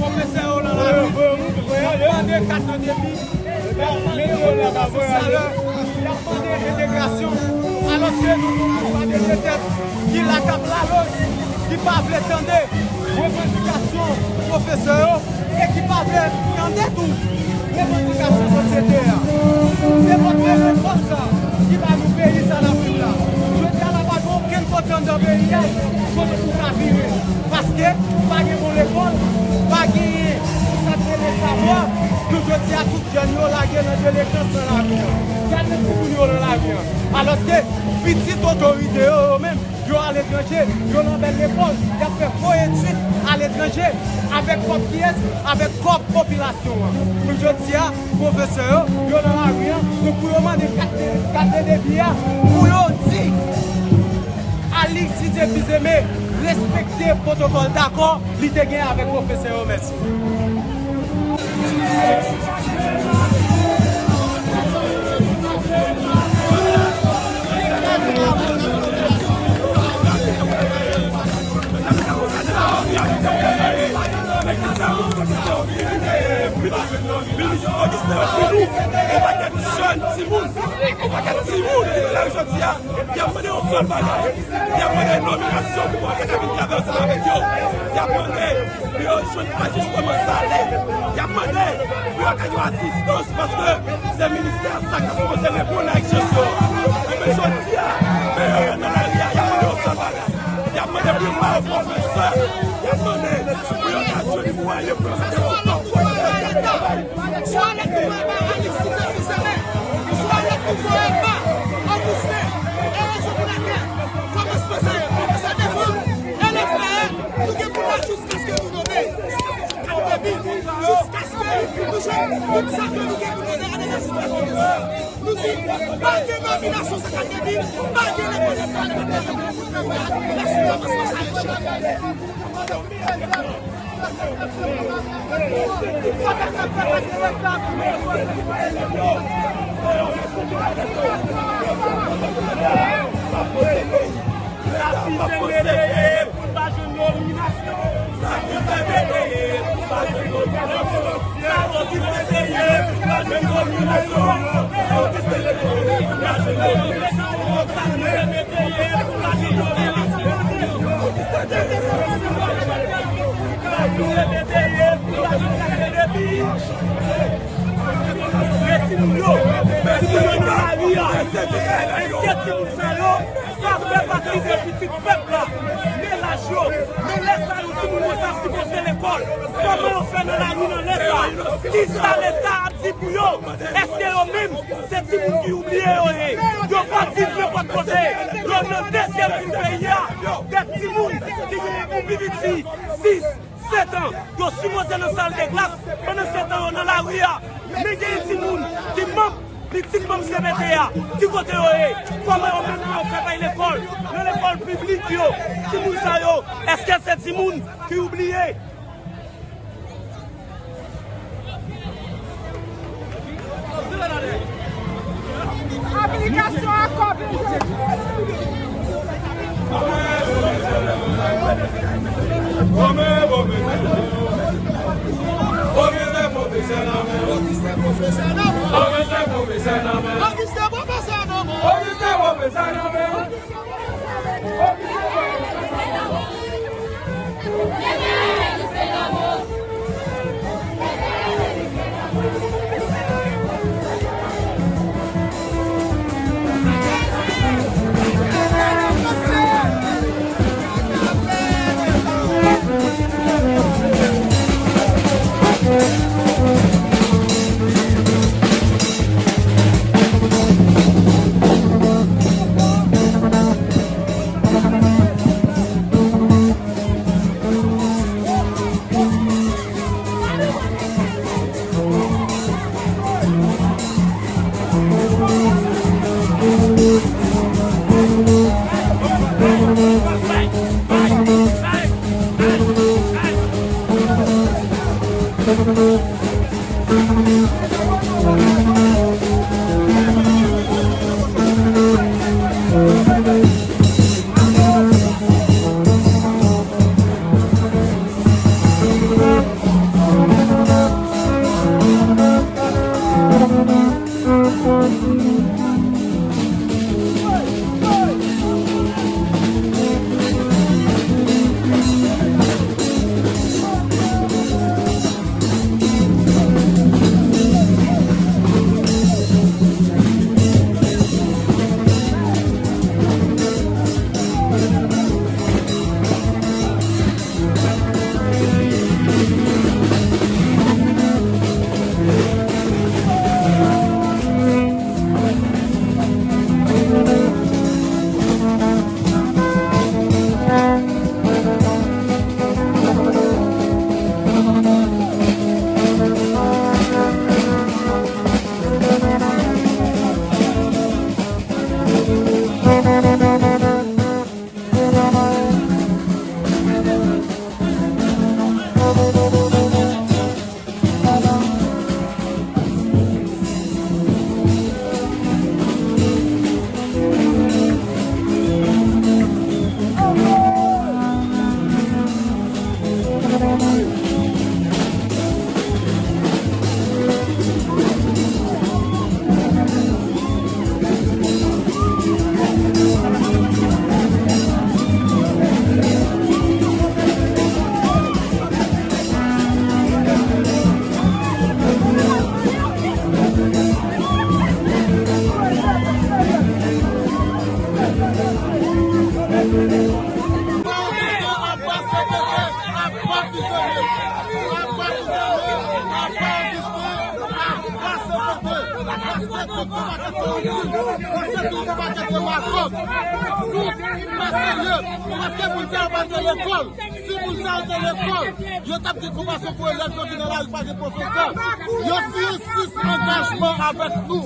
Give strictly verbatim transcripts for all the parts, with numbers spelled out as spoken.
Pwofesè yo nan lari, y ap mande kat an debi, y ap mande rekonèsans sosyal, y ap mande entegrasyon, alòske nou, nou, nou pa de tèt ki la k ap laloz, ki pa vle tande revandikasyon pwofesè yo e ki pa vle tande tou revandikasyon sosyete a. Se vòt revolt sa ki ba nou peyi sa n ap viv la. Jodi a la pa gen okenn kote anndan peyi a kote ou ka vire. Paske pa gen bon lekòl, pa genyen sa k rele savwa. Pou jodi a tout jèn yo lage nan delenchans nan lari an. Gade timoun yo nan lari an. Alòske pitit otorite yo, yo menm, yo aletranje, yo nan bèl lekòl, y ap fè gwo etid aletranje, avèk kòb kiyès? Avèk kòb popilasyon an. Pou jodi a, pwofesè yo, yo nan lari an, donk pou yo mande kat de, kat de debi a, pou yo di Alix Didier Fils-Aimé respekte pwotokòl dakò li te gen avèk pwofesè yo. Mèsi. Yon pakèt jèn timoun, yon pakèt timoun ki la jodi a, y ap mande yon sèl bagay. Y ap mande nominasyon pou pwofesè k ap vin travay ansanm avèk yo. Y ap mande pou yo jwenn ajisteman salè. Y ap mande pou yo ka gen asistans, paske se ministè sa k ta sipoze reponn a egzijans yo. Ebyen, jodi a, men yo nan lari a, y ap mande yon sèl bagay. Y ap mande pou yo ba yo pwofesè. Y ap mande pou yo ka jwenn mwayen pou yo mete sou kò pwofesè k ap travay. Swa lèt pouvwa ba Alix Didier Fils-Aimé, swa lèt pouvwa ba Augustin. E rezon pou lakèl, kòman se pase, kòman se devan, e lè frè, nou gen pou la jiskaske nou nome Kat Debi, jiskaske nou jwenn tout sa ke nou gen pou nome a de la sitiyasyon de sa. Nou di, pa gen nominasyon sa Kat Debi, pa gen rekonèt pa de la sitiyasyon de sa. Timoun yo, timoun yo nan lari a. Èske timoun sa yo pa fè pati de pitit pèp la? Men laj yo, men lè sa yo timoun yo sa sipoze lekòl. Kòman yo fè nan lari nan lè sa? Kisa Leta ap di pou yo? Èske yo menm se timoun ki oubliye yo ye? Yo pa viv nenpòt kote. Yo nan dezyèm vil peyi a. De timoun ki gen pou pi piti sis, sèt an, yo sipoze nan sal de klas, pandan se tan yo nan lari a. Men gen timoun ki manm, pitit manm C P T a, ki kote yo ye? Kòman yo menm pou yo fè bay lekòl? Nan lekòl piblik yo, timoun sa yo, èske se timoun ki oubliye? Aplikasyon akò P J. Ogistin pwofesè nan men. Ogistin pwofesè nan men. Ogistin pwofesè nan men. Ogistin pwofesè nan men. Tout yon pakèt de makòk. Tout pa serye. Paske moun sa yo pa te lekòl. Si moun sa yo te lekòl, yo t ap gen konpasyon pou elèv yo ki nan lari pa gen pwofesè. Yo siyen sis angajman avèk nou.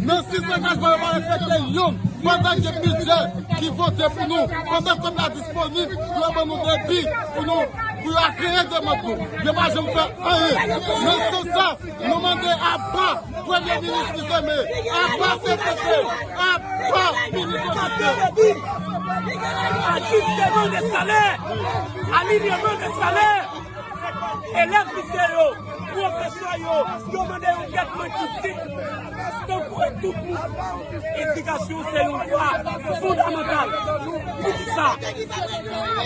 Men sis angajman yo pa respekte youn. Pandan gen bidjè ki vote pou nou, pandan kòb la disponib pou yo ban nou debi, pou nou, pou yo agreye demann nou, yo pa janm fè anyen. Men san sa, nou mande aba Premye Minis Fils-Aimé, aba C T C, aba Minis Odite. Ajisteman de salè, alinyeman de salè, elèv lise yo, pwofesè yo, yo mande yon tretman ki jis. Tankou tout moun, edikasyon se yon dwa fondamantal. Poukisa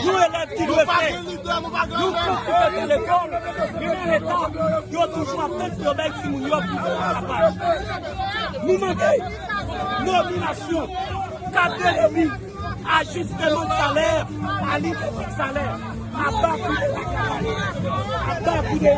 yon elèv ki dwe fè yon kont ki fèt nan lekòl, li nan Leta, yo toujou ap tann pou yo bay timoun yo pou yo kapab. Nou mande nominasyon kat de debi, ajisteman de salè, alinyeman de salè, aba kou de, aba kou de